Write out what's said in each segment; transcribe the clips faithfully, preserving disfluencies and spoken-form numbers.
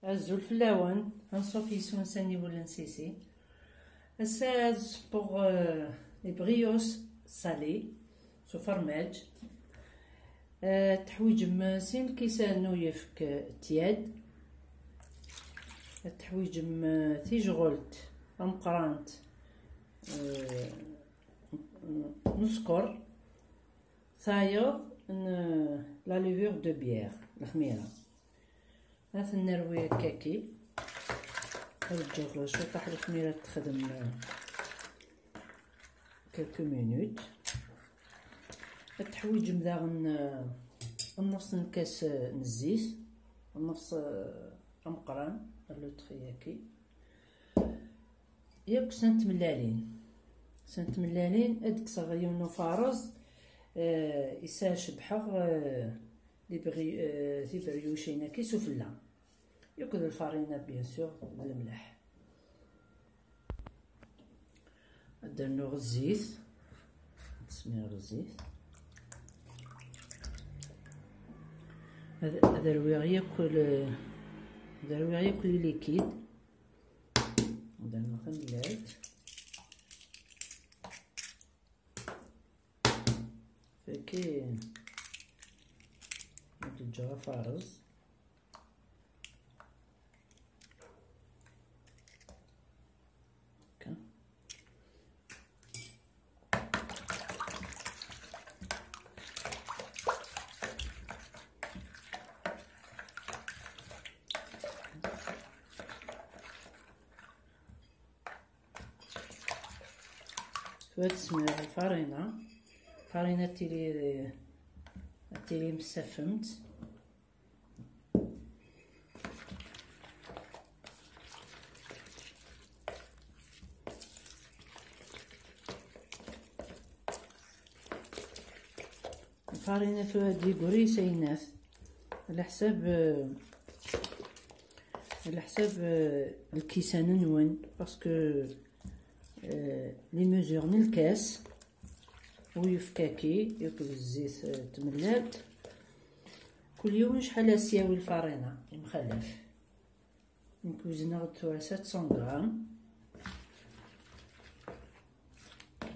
Azul fell-awen, anṣuf yes-wen s aniwel n Sisi. Ass-a ad sewweɣ, euh, les brioches salées s ufermaj. Euh, teḥwiǧem sin lkisan n uyefk tiad. Teḥwiǧem, euh, tijɣelt tameqqrant, euh, n sskeṛ, tayeḍ n, euh, la levure de bière, lexmira. Ad ten-nerwi akkaki. Ad ǧǧeɣ cwiṭaḥ lexmira ad texdem, euh, quelques minutes. Ad teḥwiǧem daɣen, euh, nneṣ n lkas, euh, n zzit, nneṣ, euh, ameqqran, le litre-agi. Yakk snat tmellalin. Snat tmellalin, ad kkseɣ yiwen ufaṛez, euh, i s-cebḥeɣ, euh, les bri-, euh, tibriyucin-agi sufella. Yakk d lfarina, bien sûr, d lemleḥ. Ad d-rnuɣ zzit. Ad smireɣ zzit. Ad, ad rwiɣ yakk le, ad rwiɣ yakk le liquide. Ad d-rnuɣ tamellalt. Faki ad ǧǧeɣ afaṛez. Akka. Tura ad smireɣ lfarina. Lfarina ad tili, ad tili msafemt. Lfarina tura ad d-yegri s ayennat. Ɛla ḥsab, eh, ɛla ḥsab, eh, lkisan-nwen, parce que, eh, les mesures n lkas, uyefki-agi, akked zzit, eh, n tmellalt, kul yiwen acḥal ara s-yawi lfarina, yemxalaf. Nekk wezneɣ-d tura sept cents grammes.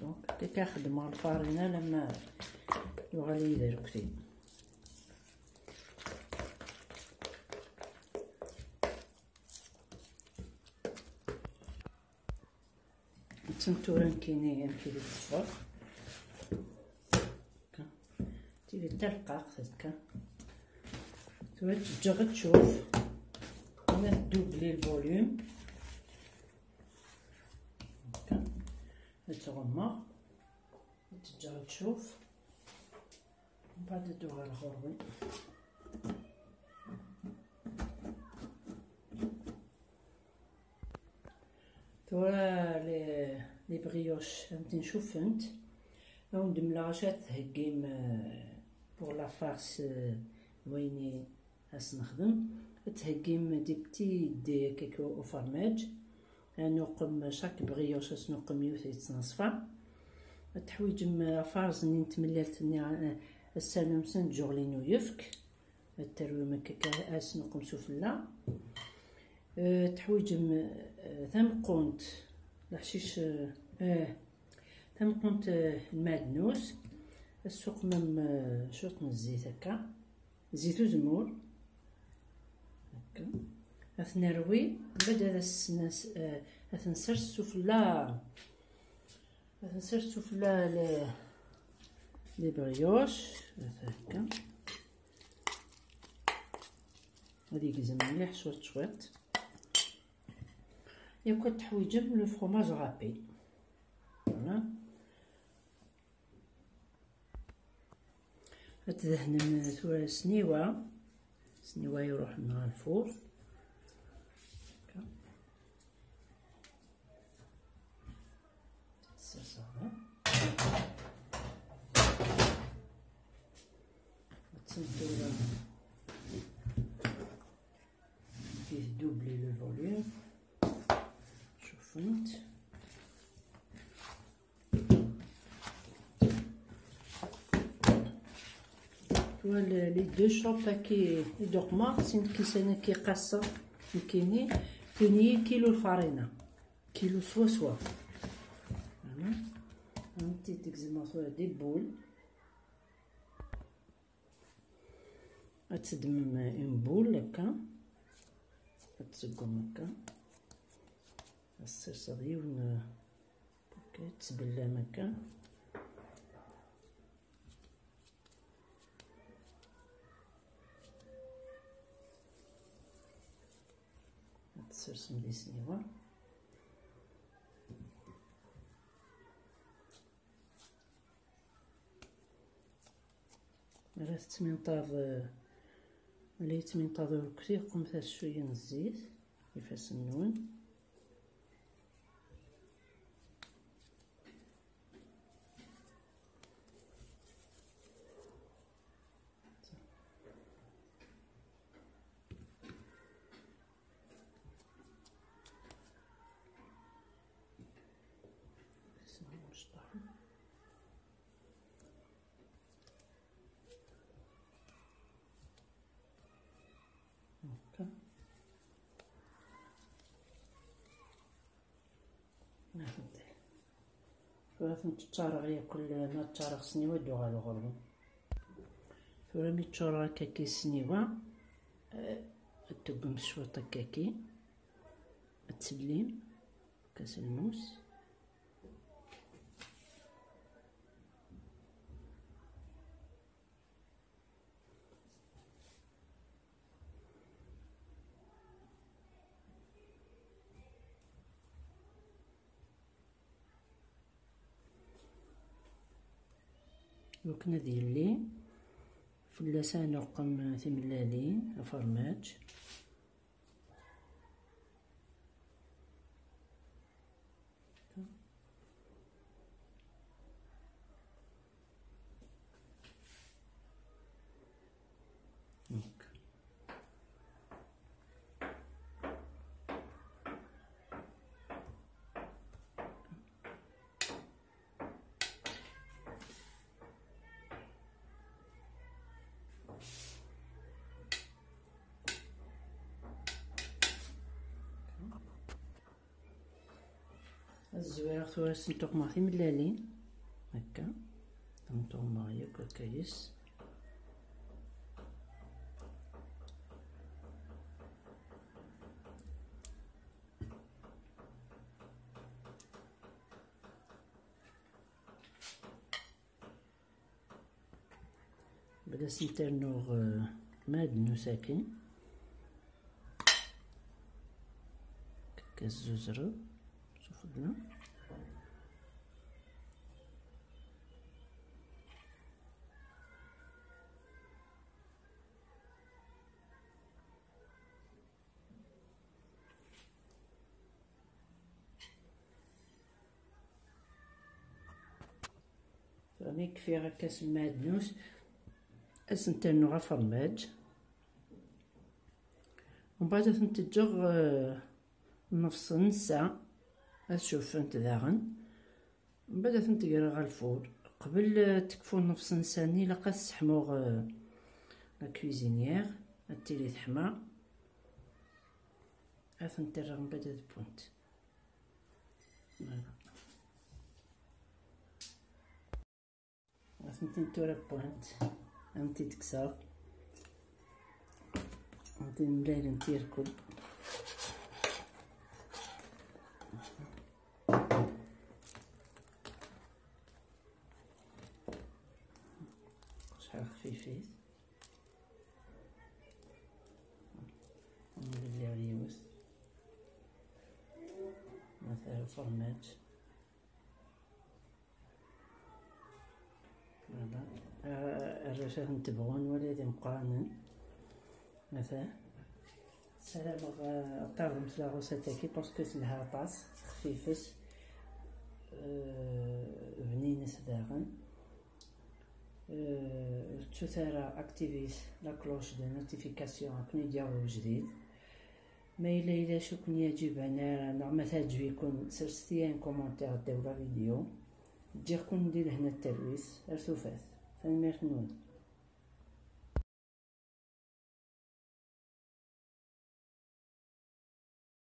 Donc, akka xeddmeɣ lfarina alamma yuɣal-iyi d arekti. Attan tura nekkini amek i d-teffeɣ. Akka. Tili d tarqaqt akka. Tura teǧǧa ad tcuf. Ad tdubli lvolume. Akka. Ad tɣemmeɣ. Ad teǧǧa ad tcuf. Mbeɛd ad d-uɣaleɣ ɣur-wen. Tura les, les brioches am tin cufent. Ad wen-d-mleɣ acu ad theggim, euh, pour la farce, euh, n wayen i ad s-nexdem. Ad theggim des petits dés akka au fromage. Ad nuqem chaque brioche, ad s-nuqem yiwet i ttnaṣfa. Ad teḥwiǧem afarẓ-nni n tmellalt-nni, euh, ass-a n umsen d juɣlin uyefk. Ad terwim akka, ad s-nuqem sufella. Eh, teḥwiǧem, eh, tameqqunt, leḥcic, eh, eh, tameqqunt, eh, n lmeɛdnus. Ad tsuqmem, eh, cwiṭ n zzit akka, zzit uzemmur. Akka. Ad t-nerwi, mbeɛd ad as-, eh, ad t-nsers sufella. Ad nsers sufella les, les brioches, ata akka. Ad yegzem mliḥ cwiṭ cwiṭ. Yakk ad teḥwiǧem le fromage râpé. Voilà. Ad tdehnem tura sniwa, sniwa iruḥen ɣer lfur. Akka. Ad tt-sserseɣ da. Ad tt-ntura. Ad tdubli le volume. Cufent. Voilà, les deux chopes-agi i d-uqmeɣ, sin lkisan-agi iqaseɣ, Nekkini, tuni kilu lfarina, kilu swaswa. Voilà. Anti tegzem tura des boules. Ad teddmem une boule akka, ad tseggem akka, ad tesserseḍ yiwen, akka, ad tesbellam akka. Ad tsersem di sniwa. Ma la tettminṭaḍ, ma la yettminṭaḍ urkli, qqumet-as cwiya n zzit ifassen-nwen. هكا. Tura ad tent-ččareɣ yakk, ma ččareɣ sniwa ad d-uɣaleɣ ɣur-wen. Tura mi ččureɣ akkaki sniwa, eh, ad tuggem cwiṭ akkaki, ad tellim, kas lmus. Iwakken ad yelli fell-as ad nuqem timellalin, afermaǧ. Ad zwireɣ tura, ad sen-tuɣmeɣ timellalin. Akka. Ad ten-tuɣmeɣ yakk akka yes. Bad as-nternuɣ, eh, maɛdnus akin. Akka zuzreɣ s ufella. Tura mi kfiɣ akka s lmeɛdnus, ad sen-ternuɣ afermaǧ. Mbeɛd ad tent-ǧǧeɣ, eh, nnefṣ n ssaɛa, ad cufent daɣen. Mbeɛd ad tent-greɣ ɣer lfur. Qbel, eh, tekfu nnefṣ n ssaɛa-nni, ilaq ad sseḥmuɣ, eh, la cuisinière, ad tili teḥma. Ad tent-rreɣ mbeɛd ad wwent. Voilà. Ad tent-in tura wwent. Ad tent-id-kkseɣ. Ad tent-in mlalent irkul. Acḥal xfifit. Nbelliɣ yiwet. Mata afermaǧ. Voilà. Ah, arrac ad ten-tebɣun wala d imeqqranen. Mata. Ssarameɣ, ah, ad tarḍemt la recette-agi, parce que telha aṭas, xfifet, euh, bninet daɣen. Euh, ur ttut ara activit la cloche de notification akken i d-yaweḍ ujdid. Ma yella yella acu ken-yeɛǧiben ara, neɣ ma teɛǧeb-iken, serset-iyi un commentaire ddaw la vidéo. Ǧǧiɣ-ken di lehna d talwit, ar tufat. Tanemmirt-nwen.